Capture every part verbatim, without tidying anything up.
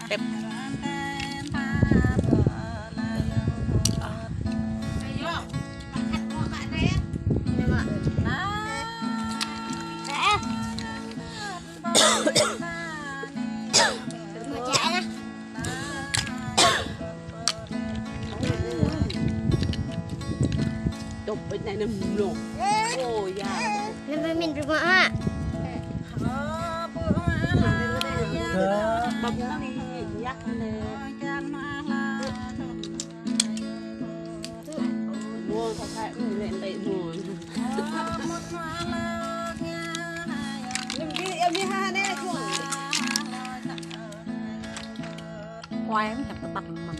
Tep. Chụp bên này nè, mlo. Ôi da. Nè, bên mình rửa ạ. Bắp nó đi, yak nè. Mua sao phải, ừ, lên đây mua. Khoai, em chặt tắt mặn.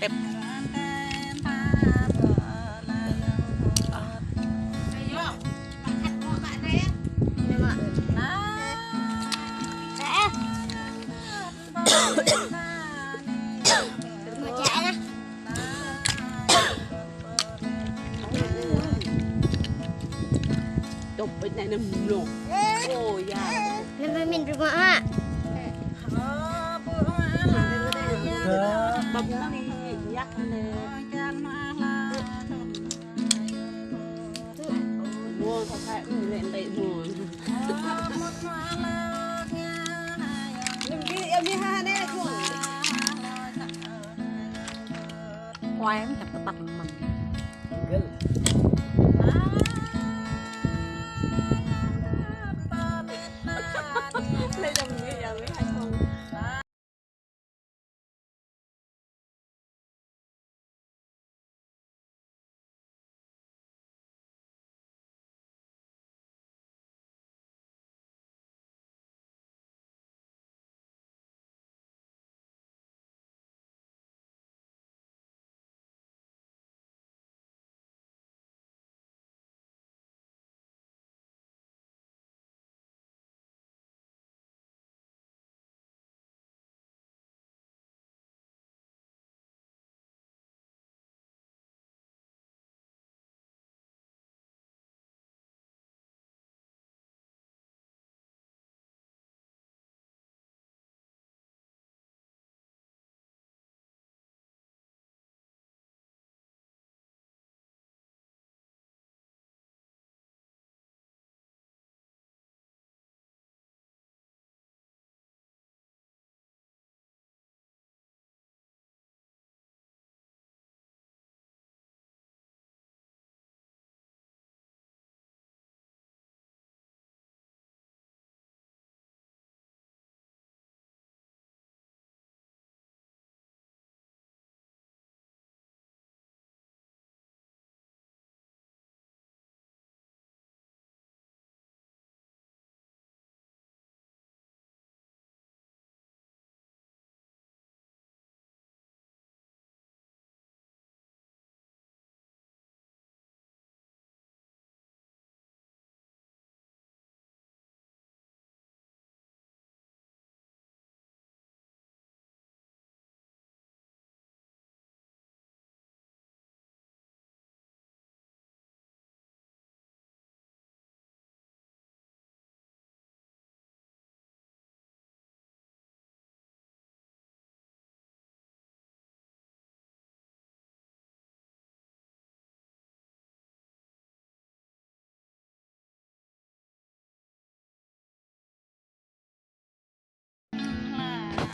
Tep. Chụp bên này nè, mlo. Ôi da. Nè, bên mình rửa ạ. Bắp nó đi, yak nè. Mua sao phải, ừ, lên đây mua. Khoai, em chặt tắt mặn. Lên đây mua, giờ mới hai không.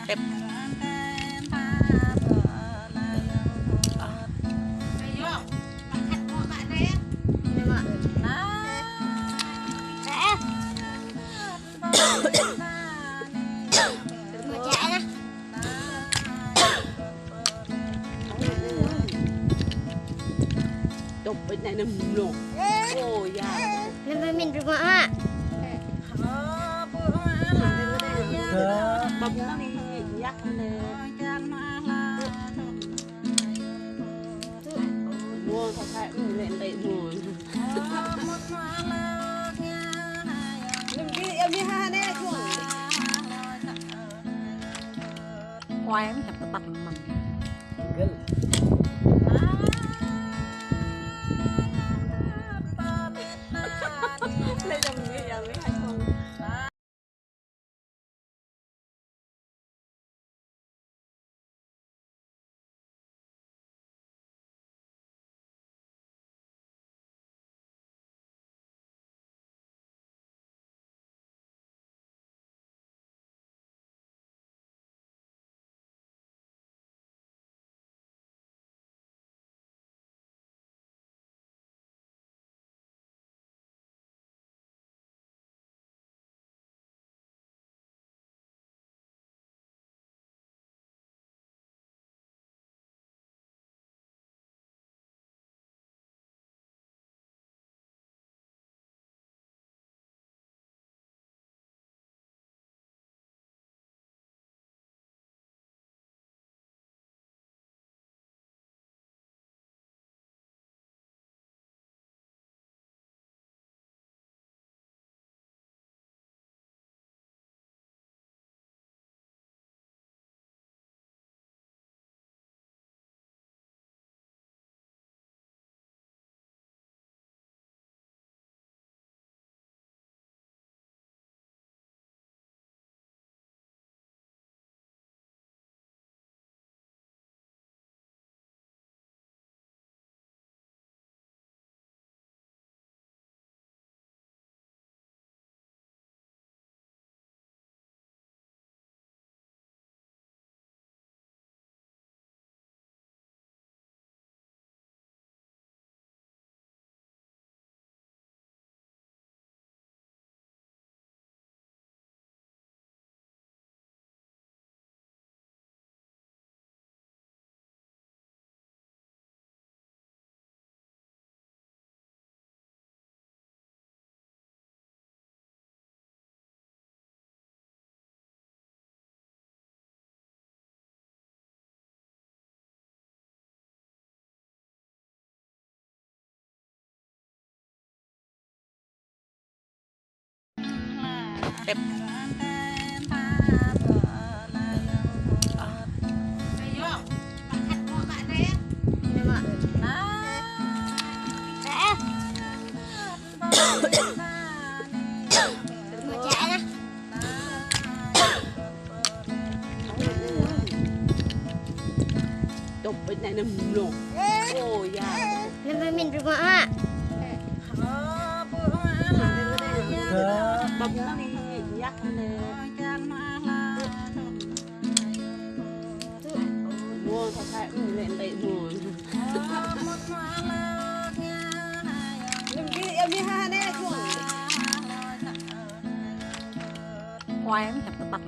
Pep. Tụp bịt này nè mlô. Ô, ya. Nè, mẹ min rơmă mă. Bắp năng yak nè. Mua sao sai, ừ, lẹn đẩy mua. Nè, đi, em đi ha nè, chuông. Khoai, em chặt tắt mặn. Gel. Lấy dòng đi, giờ mới hai không. Pep. Tụp bịt này nè mlô. Ô, ya. Nè, mẹ min rơmă mă. Bắp năng yak nè. Mua sao sai, ừ, lẹn đẩy mua. Nè, đi, em đi ha nè, chuông. Khoai, em chặt tắt.